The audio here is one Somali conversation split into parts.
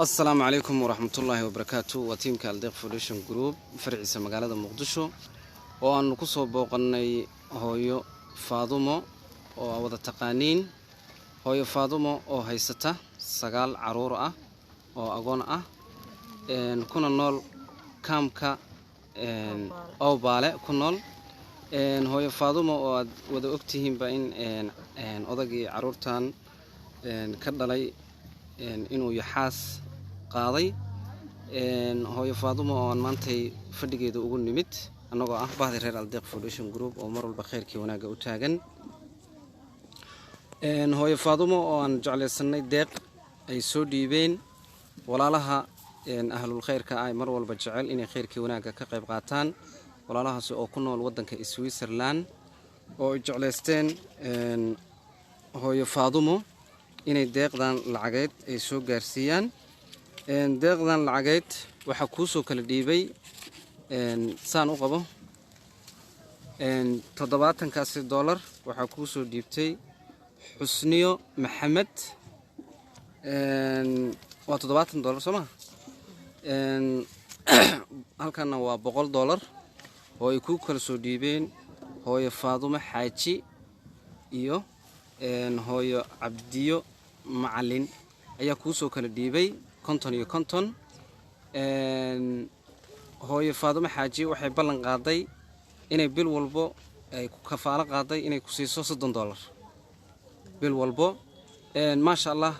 Asalaamu calaykum waraxmatullaahi wabarakaatu. Waa tiimka Aldeeq Foundation Group, farciisa magaalada Muqdisho, oo aanu kusoo booqannay hooyo Faadumo oo aa wada taqaaniin. Hooyo Faadumo oo haysata 9 caruur ah oo agoon ah, kuna nool kaamka Owbaale ku nool. Hooyo Faadumo oo aad wada ogtihiinba in odagii caruurtan ka dhalay inuu yaxaas qaaday. Hooyo Faadumo oo aan maantay fadhigeeda ugu nimid, annagoo ah bahdi reer Aldeeq Foundation Group oo mar walba khayrkii wanaagga u taagan. Hooyo Faadumo oo aan jeclaysanay deeq ay soo dhiibeen walaalaha ahlul khayrka ah, mar walba jecel inay khayrkii wanaagga ka qayb qaataan, walaalahaasi oo ku nool waddanka Switzerland, oo ay jeclaysteen hooyo Faadumo inay deeqdan lacageed ay soo gaarsiiyaan. Deeqdan lacageed waxaa kuusoo kala dhiibay, saan u qabo, 70-kaasi dollar waxaa kuusoo dhiibtay Xusniyo Maxamed. Waa $70, soo maha? Halkanna waa $100 oo ay kuu kala soo dhiibeen hooyo Faadumo Xaaji iyo hooyo Cabdiyo Macalin ayaa kuusoo kala dhiibay, 50 iyo 50. Hooyo Faadumo Xaaji waxay ballan qaaday inay bil walbo ay ku kafaalo qaaday inay ku siiso $30 bil walbo. Maasha Allah.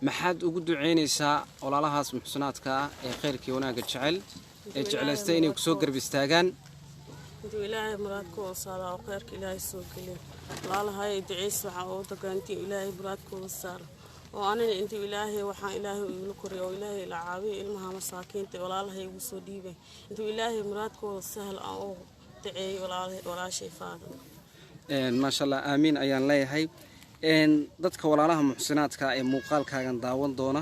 Maxaad ugu duceynaysaa walaalahaas muxsanaadka ah ee khayrkii wanaagga jecel ee jeclaystay inay kusoo garab istaagaan? Intuu Ilaahay muraadkooda saara oo khayrka Ilaahay soo geliyo. Walaalahay, duceys waxaa ugu dagaa intii Ilaahay muraadkooda saaro, oo anina intuu Ilaahay waxaan Ilaahay igula koriyo oo Ilaahay ila caawiyo ilmaha masaakiinta walaalahay igu soo dhiibay. Intuu Ilaahay muraadkooda sahal aan u duceeyo walaashay Faadimo. Maasha Allah, aamiin ayaan leeyahay. Dadka walaalaha muxsinaadka ee muuqaalkaagan daawan doona,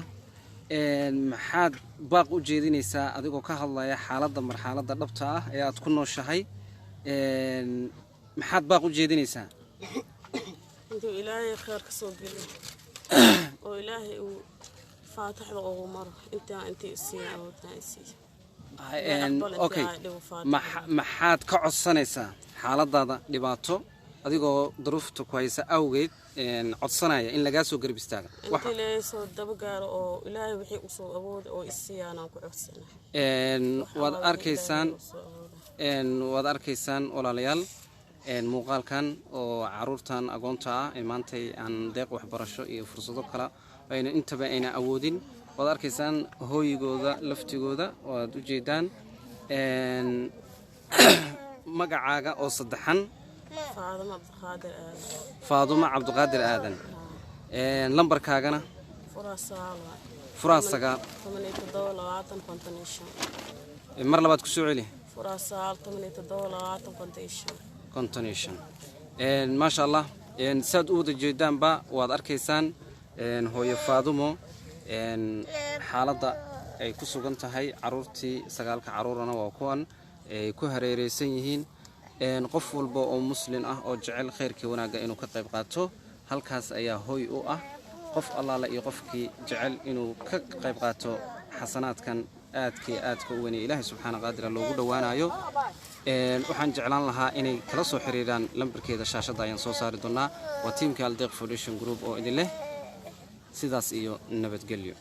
maxaad baaq u jeedinaysaa, adigoo ka hadlaya xaaladda, marxaladda dhabta ah ee aad ku nooshahay? Maxaad baaq u jeedinaysaa? Intuu Ilaahay khayr ka soo geliyo oo Ilaahay uu faataxda ugu maro intaa intii isiiya awoodtaa isiiya. Okay, maxaad ka codsanaysaa xaaladaada dhibaato, adigoo duruufta ku haysa awgeed codsanaya in lagaa soo garab istaaga? Inta Ilaahay soo dabagaaro oo Ilaahay wixii usoo awooda oo isiiyaanaan ku codsana. Waad arkaysaan, waad arkaysaan walaalayaal, muuqaalkan oo caruurtan agoonta ah ee maantay aan deeq waxbarasho iyo fursado kale ayna intaba ayna awoodin. Waad arkaysaan hooyigooda laftigooda, waad ujeedaan. Magacaaga oo saddexan? Faadimo Cabdiqaadir Aadan. Faadumo Cabdiqaadir Aadan. Lambarkaagana? Furaa 9. Furaa 9. 17 20 55. Mar labaad ku soo celi. Furaa 9 17 20 55. 55. Maasha Allah. Saad u wada jeedaanba, waad arkaysaan hooyo Faadumo xaaladda ay ku sugan tahay. Caruurtii sagaalka caruurana waa kuwan ay ku hareereysan yihiin. Qof walba oo muslin ah oo jecel khayrkii wanaagga inuu ka qayb qaato, halkaas ayaa hooy u ah. Qof allaala iyo qofkii jecel inuu ka qayb qaato xasanaadkan aadkii aadka u weynay, Ilaahay subxaana qaadira loogu dhowaanayo, waxaan jeclaan lahaa inay kala soo xiriiraan lambarkeeda. Shaashadda ayaan soo saari doonaa. Waa tiimka Aldeeq Foundation Group oo idin leh sidaas iyo nabadgelyo.